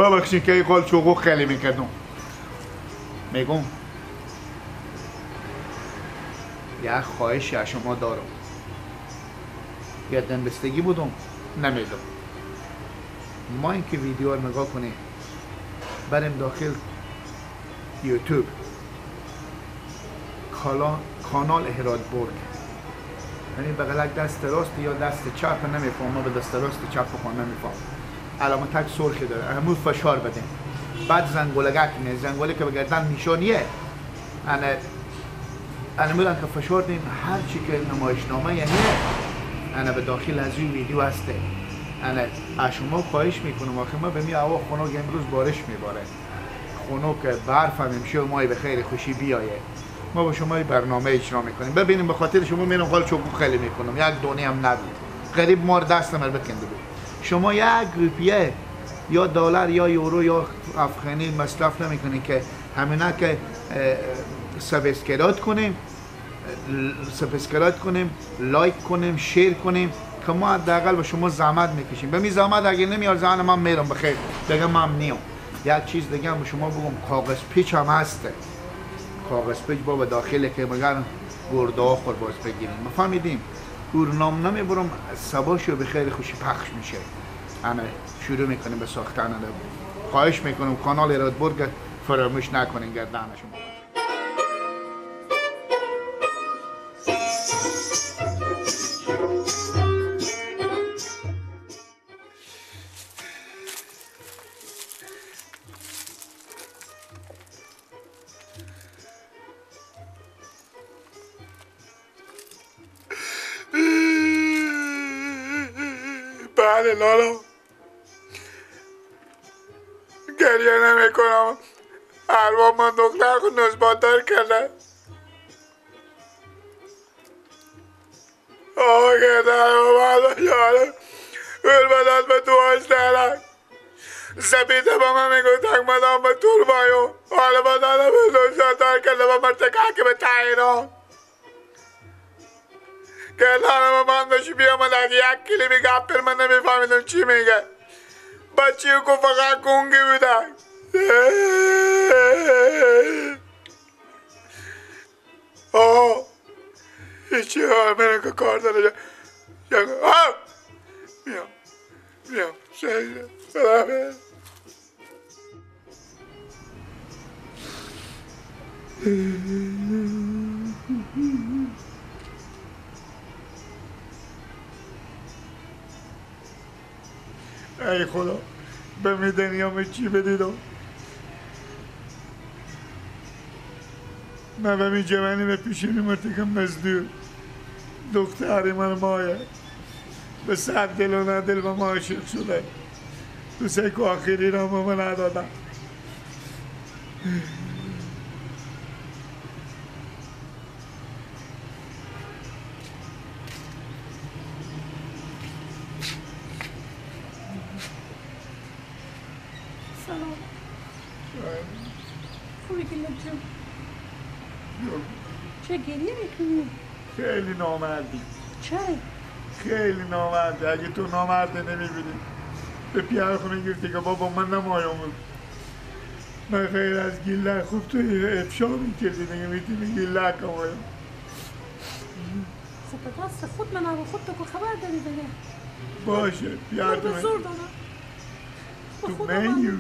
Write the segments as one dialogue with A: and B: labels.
A: ببخشید که قال چوقو خیلی میکردم. میگم یک خواهشی از شما دارم. گردن بستگی بودم نمیدم. ما اینکه ویدیو رو نگاه کنیم بریم داخل یوتیوب کانال هرات برگ، یعنی بغلک دست راست یا دست چپ نمیفهم، ما به دست راست چپ خون نمیفهم، علامت تک سرخی داره، همون فشار بدیم، بعد زنگولگک میه، زنگوله که به گردن میشونیه، انا میرن که فشار دیم هر چی که نمایشنامه یعنی انا به داخل از این ویدیو هسته. انا از شما خواهش میکنم، آخه ما به می هوا خنک امروز بارش میباره، خنک برف هم امشه و مای به خیر خوشی بیایه، ما با شما برنامه اجرا میکنیم. ببینیم به خاطر شما میرم قال چوکو خیلی میکنم، یک دونه هم نبود، غریب مار دست من بکنده بود. شما یک روپیه یا دلار یا یورو یا افغانی مصرف نمیکنین که همینا که subscribe کنیم، subscribe کنیم، like کنیم، share کنیم که ما حداقل به شما زحمت میکشیم. به می زحمت اگه نمیار زن من میرم بخیر دیگه، من نیام. یک چیز دیگه هم به شما بگم، کاغذ پیچ هم هسته، کاغذ پیچ با داخله که مگر گرده ها خور باز بگیریم. ما فهمیدیم نام نمیبرم، سباشو به خیر خوشی پخش میشه. انا شروع میکنیم به ساختن. خواهش میکنم کانال هرات برگ فراموش نکنین گردن شما.
B: بله لالا گریه نمی کنم. ارواح من دختر خود نزبادار کرده. آه گردن من یاره ول به دعاش درک سپیده با من میگو تک مدام به طول بایو حالا بدن به نزبادار کرده با مرتکه که به تایران گردن من داشتی بیامد اگه یک کلیمی گپ من نمیفهمیدم چی میگه. بچه کو فقط گنگی بودن. آه هیچی من که کار داره. آه میام میام سلام. ای خدا به می دنیا چی بدیدم؟ من به می جوانی به پیشینی مرتکم مزدور دختر من مایه به صد دل و ندل به ما عاشق شده، تو سکو آخری را به من ندادم.
C: سلام. خوبی گلک جون؟ چه گریه میکنی؟
B: خیلی نامردی.
C: چرا؟
B: خیلی نامردی. اگه تو نامرده نمیبینی به پیار خود میگفتی که بابا من نمایم، من غیر از گیلک خوب تو افشا میکردی دیگه، میتونی گیلک هم.
C: خب به دست خود من و خود تو که خبر داری دیگه.
B: باشه پیار
C: تو به زور دادم.
B: تو منیو؟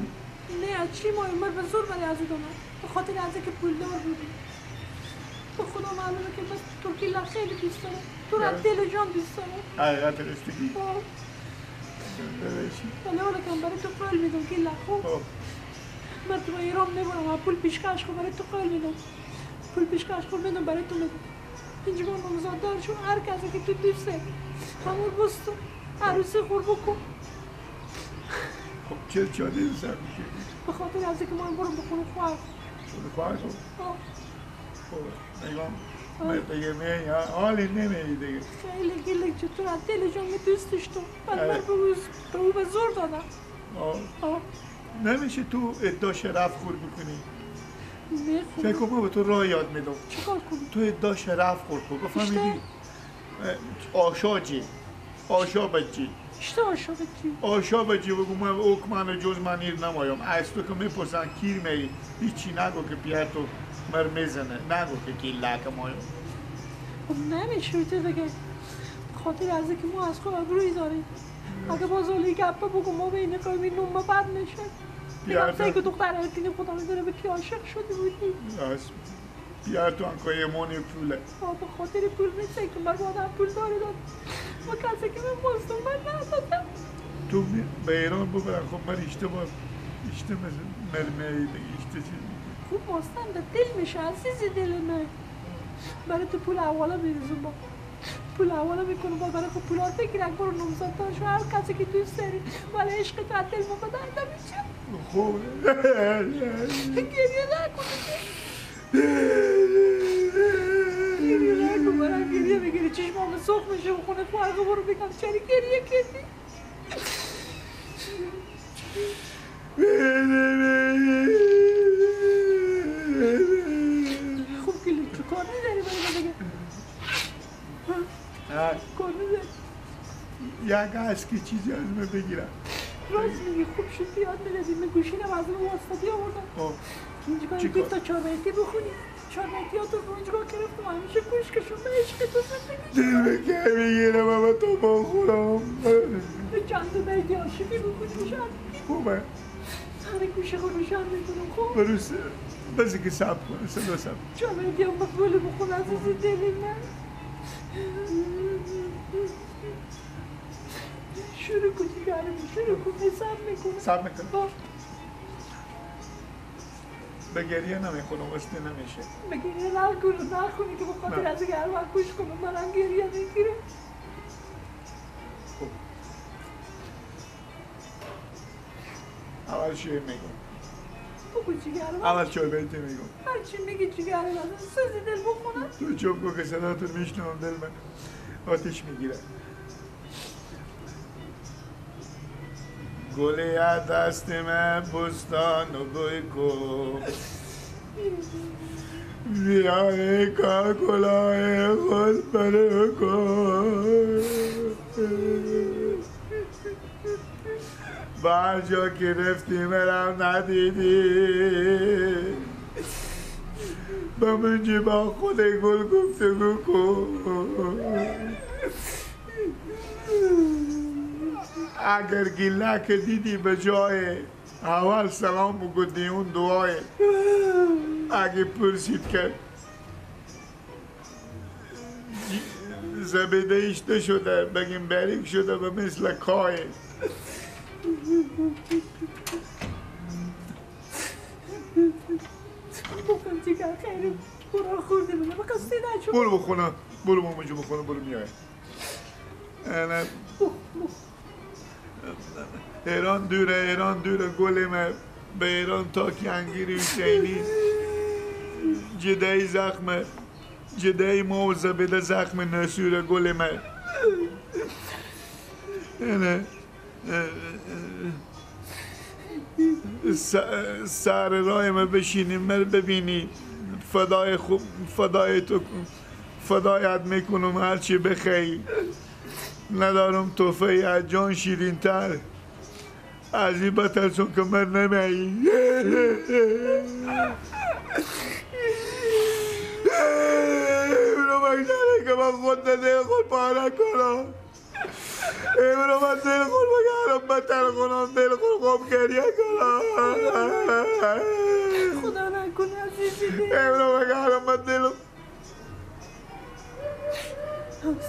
C: نه چی مایم من به زور برای از او دادم، به خاطر از اینکه پولدار بودی. به خدا معلومه که بس تو گیلک خیلی دوست دارم، تو را دل و جان دوست دارم.
B: حقیقت رستگی؟
C: ولی حالا که برای تو قول میدم گیلک، خوب من تو ایران میبرم و پول پیشکش خود برای تو قول میدم، پول پیشکش خود میدم برای تو میدم. اینجا من نامزاددار شو، هر کسی که تو دوست داری همون بستم عروسی خور بکن.
B: خب چه چاده سر میشه؟
C: به خاطر از اینکه من برم به خونه خواهر.
B: خونه خواهر خب؟ خب میگم دیگه می حالی نمیدی دیگه.
C: خیلی گلک چطور از دل جان می دوستش تو، بعد من به او به زور دادم.
B: نمیشه تو ادعا شرف خور بکنی.
C: نه
B: فکر کنم به تو راه یاد میدم.
C: چیکار کنی؟
B: تو ادعا شرف خور کن. بفهمیدی؟ آشاجی آشا بچی.
C: چطور آشا بچی؟
B: آشا بچی بگو من اوک منو جز من ایر نمایم. از تو که میپرسن کیر می هیچی نگو که پیر تو مر میزنه. نگو که گیلک مایم.
C: خب نمیشه تو دیگه. خاطر از که ما از خود ابروی داریم. اگه باز اولی گپه بگو ما به این قومی نوم بد میشه. میگم که دختر ارتینی خدا میدونه به کی عاشق شده بودی.
B: پیر تو انکا ایمانی پوله.
C: به خاطر پول نیست که من آدم پول داره داد. ما کسی که من مستم من ندادم.
B: تو به ایران ببرن خب من اشتباه اشته مرمه دیگه اشته چیز میگه.
C: خوب مستم به دل میشه عزیز دل من. برای تو پول حواله میریزم با پول حواله میکنم با برای خب پول ها بگیر اکبر و نمزاد داشت و هر کسی که دوست داری ولی عشق تو از دل ما به درد میشه.
B: خوب
C: گریه نکن. گریه نکن برام گریه میگیری چشمام سرخ میشه و خونه فرقه برو بگم چرا گریه کردی. خوب گلی تو کار نداری برای دیگه. کار نداری
B: یک از که چیزی از من بگیرم.
C: راست میگی خوب شد یاد میدادی. من گوشینم از اون واسطی آوردم. اینجا دو تا چهاربیتی بخونی. چهاربیتی ها تو اینجا گرفتم همیشه گوش کشم به عشق تو زندگی
B: دل بکه میگیرم اما تو بخورم.
C: چند تا بیتی عاشقی بخونی میشن
B: خوبه.
C: سر گوشه خود روشن میکنم. خوب
B: بروس بسی که صبر کنه صدا صبر.
C: چهاربیتی هم بخولی بخون عزیز دل من. شروع کن جگرم شروع کن. صبر میکنم
B: صبر میکنم. به گریه نمیخونم واسه نمیشه.
C: به گریه نکنم نخونی که بخاطر از اینکه هر وقت گوش کنم منم گریه میگیره.
B: خب اول شعر میگم.
C: بگو جگرم.
B: اول چهاربیتی میگم.
C: هرچی میگی جگرم سوزی دل بخونم.
B: تو چوب گو که صداتو میشنوم دل من آتیش میگیره. گلی از دست من بستان و بوی کن بیاره که گلای خود بره کن. بر جا که رفتی مرم ندیدی با منجی با خود گل گفتگو کن. اگر گله که دیدی به جای اول سلام بگو اون دعای. اگه پرسید که زبیده ایشته شده بگیم بریک شده به مثل کای.
C: بخون جگر خیلی برو خورده بودم قصدی نشد.
B: برو بخونه برو ماماجو بخونه برو میای. ایران دوره ایران دوره گل من به ایران تا که انگیری حسینی جدای زخم جدای ما و زبیده زخم نسور گل من. سر راه ما بشینی من ببینی فدای خوب فدای تو فدایت میکنم هرچی بخی. ندارم توفه از جان شیرین تر از این بترسون که من نمیایی. امرو بگذاره که من خود دل خود پاره کنم. امرو من دل خود بگرم بتر کنم دل خود خوب گریه کنم.
C: خدا نکنه عزیزی دل.
B: امرو بگرم من دل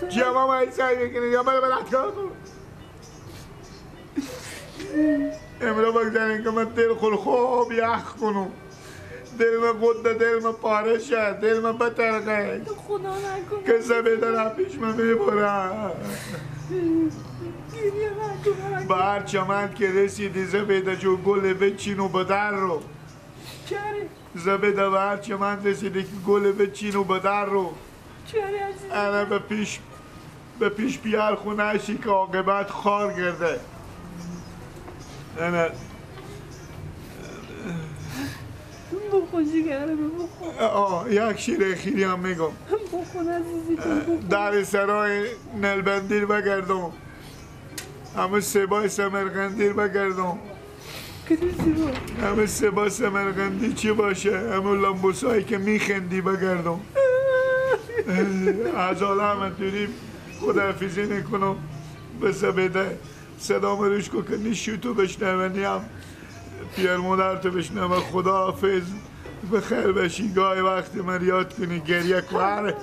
B: جمع ما سعی میکنی یا بله بله کار کن. امرو بگذارین که من دل خود خوب یخ کنم. دل من قده دل من پاره شد دل من بترقه.
C: خدا نکنه
B: که زبیده را پیش من میبرم.
C: گریه نکنه.
B: به هر چمن که رسیدی زبیده جو گل بچین و بدر رو.
C: چرا؟
B: زبیده به هر چمن رسیدی که گل بچین و بدر رو.
C: چرا عزیزم؟
B: انا به پیش بیار خونه شی که عاقبت خار گرده. انا
C: بخون جگرم بخون.
B: آه یک شیر خیری هم میگم.
C: بخون عزیزی تو بخون.
B: در سرای نلبندیر بگردم همه سبای سمرقندی رو بگردم.
C: کدوم سبا؟
B: همه سبا سمرقندی چی باشه؟ همه لامبوسایی که میخندی بگردم. از حالا همه دوریم خداحافظی نکنم. به زبیده صدام روش کو که نیشی تو بشنونی هم پیر مادر تو بشنوه. خداحافظ، بخیر باشی. گاهی وقتی من یاد کنی گریه کن.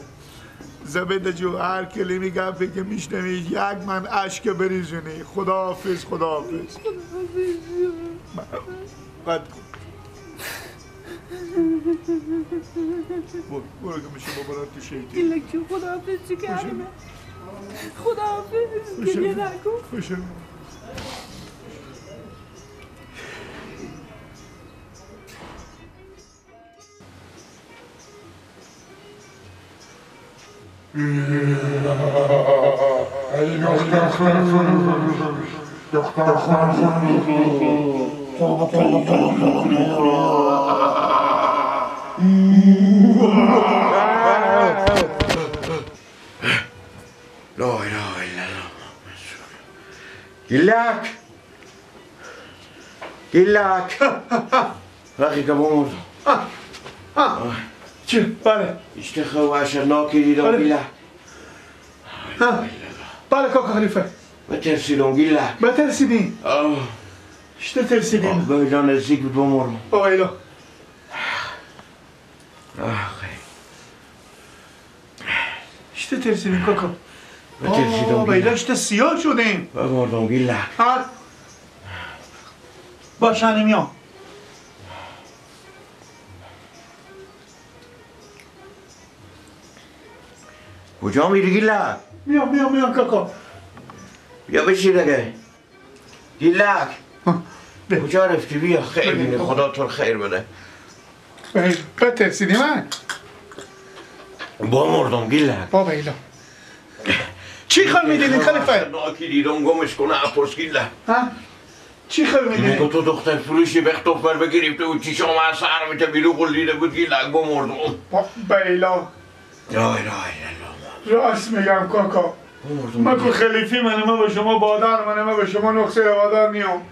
B: زبیده جو هر کلمی گپی که میشنوی یک من اشک بریزونی. خداحافظ، خداحافظ. قد کن. برو که میشه بابا تو شیطی.
C: گیلک جو خداحافظ چی کردم؟ خداحافظ، گریه نکن.
B: خوشم.
D: لا اله الا الله. گیلک، گیلک، وقتی که بمردم
B: چی؟ بله
D: اشتخه وحشتناکی دیدم گیلک.
B: بله کاکا خلیفه.
D: بترسیدم گیلک.
B: بترسیدین؟ اشته ترسیدین؟
D: بیلا نزدیک بود بمرم.
B: آیلا اشته ترسیدین کاکا؟
D: بترسیدم
B: بیلا اشته سیاه شدیم.
D: بمردم گیلک.
B: باشنی میام.
D: کجا میری گیلک؟
B: میام میام میام کاکا.
D: بیا بشین دیگه. گیلک کجا رفتی؟ بیا خیر بینه، خدا تو خیر بده.
B: بترسیدی من؟
D: با مردم گیلک.
B: بابا ایلا چی خال میدیدین خلیفه؟
D: ناکی دیدم گمش کنه اپرس گیلک.
B: ها؟ چی خال میدیدین؟
D: میگو تو دختر فروشی بخت بر بگیری تو چیشام از سر میته بیرو قل دیده بود گیلک. با مردم.
B: بابا ایلا
D: لا اله الا الله.
B: راست میگم کاکا. من که خلیفی منه، من به شما بادر منه، من به شما نقصه روادار نیام.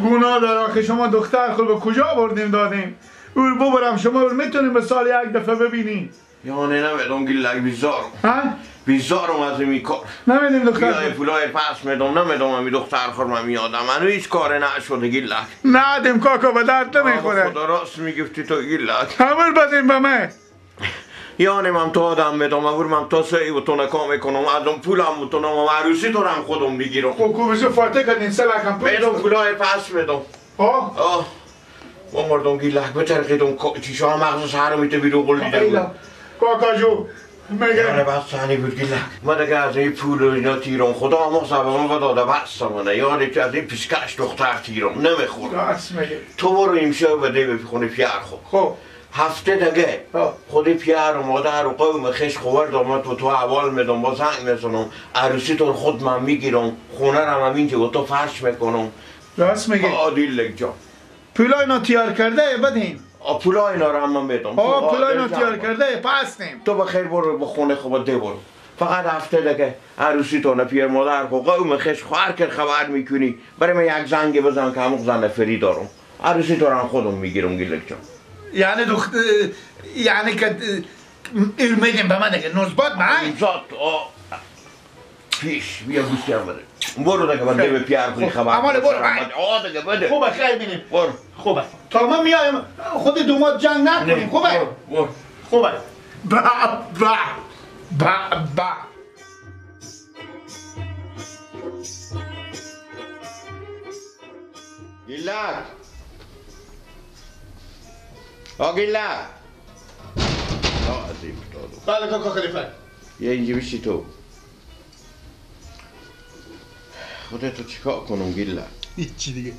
B: گناه داره آخه شما دختر خود به کجا بردیم دادیم؟ او ببرم شما میتونیم به سال یک دفعه ببینیم.
D: یعنی نمیدونم گیلک، بیزارم.
B: ها؟
D: بیزارم از این کار.
B: نمیدیم دختر
D: بیای پولای پس میدم، نمیدم همی دختر خورم میادم. منو هیچ کار نشده گیلک.
B: ندیم کاکا، به درد نمیخوره.
D: خدا راست میگفتی تو گیلک.
B: همون بدیم به من.
D: یعنی من تو آدم بدم، اور من تا سعی و تو نکا میکنم، از اون پولم و تو نام عروسی تو رم خودم میگیرم.
B: خب کوبیسو فاتح کردین سه لکم پول
D: بدم، پولای پس بدم.
B: آه
D: آه ما مردم گیلک بترقیدم چیشا مغز سر میته بیرو قل دیده بود.
B: کاکا جو میگه
D: یعنی بس صحنه بود گیلک. من دیگه از این پول و اینا تیرم، خدا ما سبب داده بس منه. یعنی که از این پیشکش دختر تیرم نمیخورم.
B: راست میگه.
D: تو برو امشب بده به خونه پیر خو.
B: خب
D: هفته دیگه خود پیر و مادر و قوم خش خورد آمد و تو اول میدم با زنگ میزنم عروسی تو خود من میگیرم، خونه رو هم اینجا و تو فرش میکنم.
B: راست میگه.
D: عادل جان
B: پولای اینا تیار کرده بدیم.
D: پولای اینا رو هم من بدم.
B: پولای اینا تیار کرده پس نیم.
D: تو بخیر برو به خونه خود ده برو. فقط هفته دیگه عروسی تو نه پیر مادر خو قوم خش خو که خبر میکنی برای من یک زنگ بزن که همون زن فری دارم. عروسی تو رو هم خودم میگیرم گیلک جان.
B: یعنی دخت یعنی که میدیم به من دیگه نوزباد من
D: نوزاد پیش بیا گوشی هم بده برو دیگه بده به پیر خونی خبر
B: امال برو
D: آه دیگه بده.
B: خوبه خیر بینیم.
D: برو
B: خوبه تا ما میایم خود دومات جنگ نکنیم. خوبه
D: برو
B: خوبه. با با با با
D: گیلک آ گیلک عظیم
B: بله کاکا خلیفه.
D: یه اینجا بشی تو خودتو چیکار کنم گیلک؟
B: هیچی دیگه.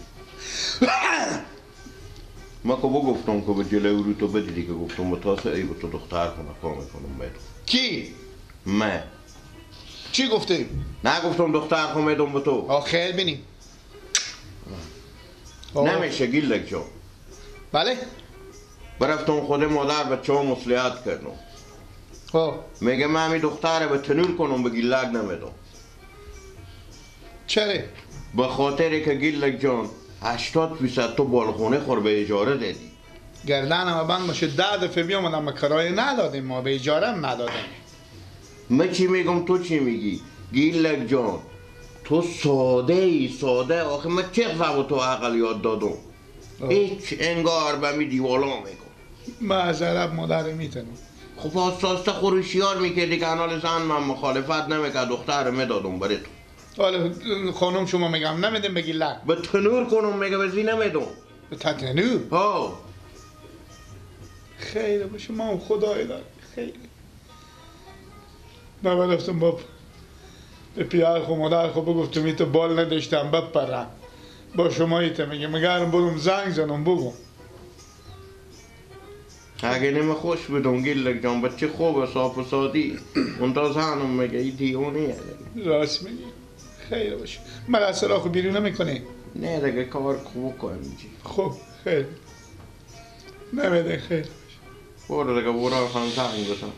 D: ما که بگفتم که به جلوی رو تو بدی دیگه، گفتم با تاسه ای با تو دختر کنم کار میکنم بدم.
A: کی؟
D: من.
A: چی گفتی؟
D: نگفتم دختر خو میدم به تو.
A: آه خیر بینیم.
D: نمیشه گیلک جان.
A: بله؟
D: برفتم خود مادر بچه ها مصلحت کردم.
A: خب
D: میگه من همین دختره به تنور کنم به گیلک نمیدم.
A: چرا؟
D: به خاطر که گیلک جان 80% تو بالخونه خور به اجاره دادی.
A: گردنم بند باشه 10 دفعه بیامدم به کرایه ندادیم، ما به اجاره هم ندادیم.
D: من چی میگم تو چی میگی؟ گیلک جان تو ساده ای ساده. آخه من چه و تو عقل یاد دادم؟ هیچ انگار به می دیوالا میگم.
A: معذرت مادر میتونم.
D: خب آساسته خروشیار میکردی که انال زن من مخالفت نمیکرد، دختر میدادم برای تو.
A: حالا خانم شما میگم نمیدم بگی لک.
D: به تنور کنم میگه بزی نمیدم.
A: به تنور؟
D: ها.
A: خیلی باشه ما هم خدای داریم. خیلی من رفتم با به پیار خو مادر خو بگفتم ایتو بال نداشتم بپرم با شما ایته میگه مگرم برم زنگ زنم بگم.
D: اگه نمی خوش بدم گیلک جان بچه خوب صاف و سادی اون تا زنم میگه ای دیونه.
A: راست میگی. خیلی باشه من از سراخو بیرون نمیکنی؟
D: نه دیگه کار خوب کنیم.
A: خب خیلی نمیده. خیلی باشه
D: برو دیگه برو هم زنگ بزن.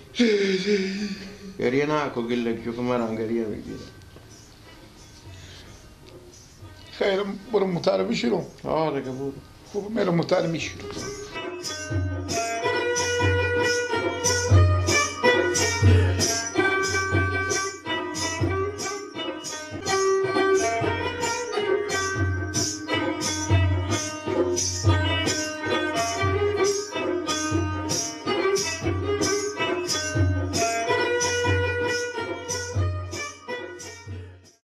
D: گریه نکن گیلک جو که من گریه میگیرم.
A: خیلی برو موتر بشیرم.
D: آره دیگه برو.
A: خوب میرم موتر میشیرم.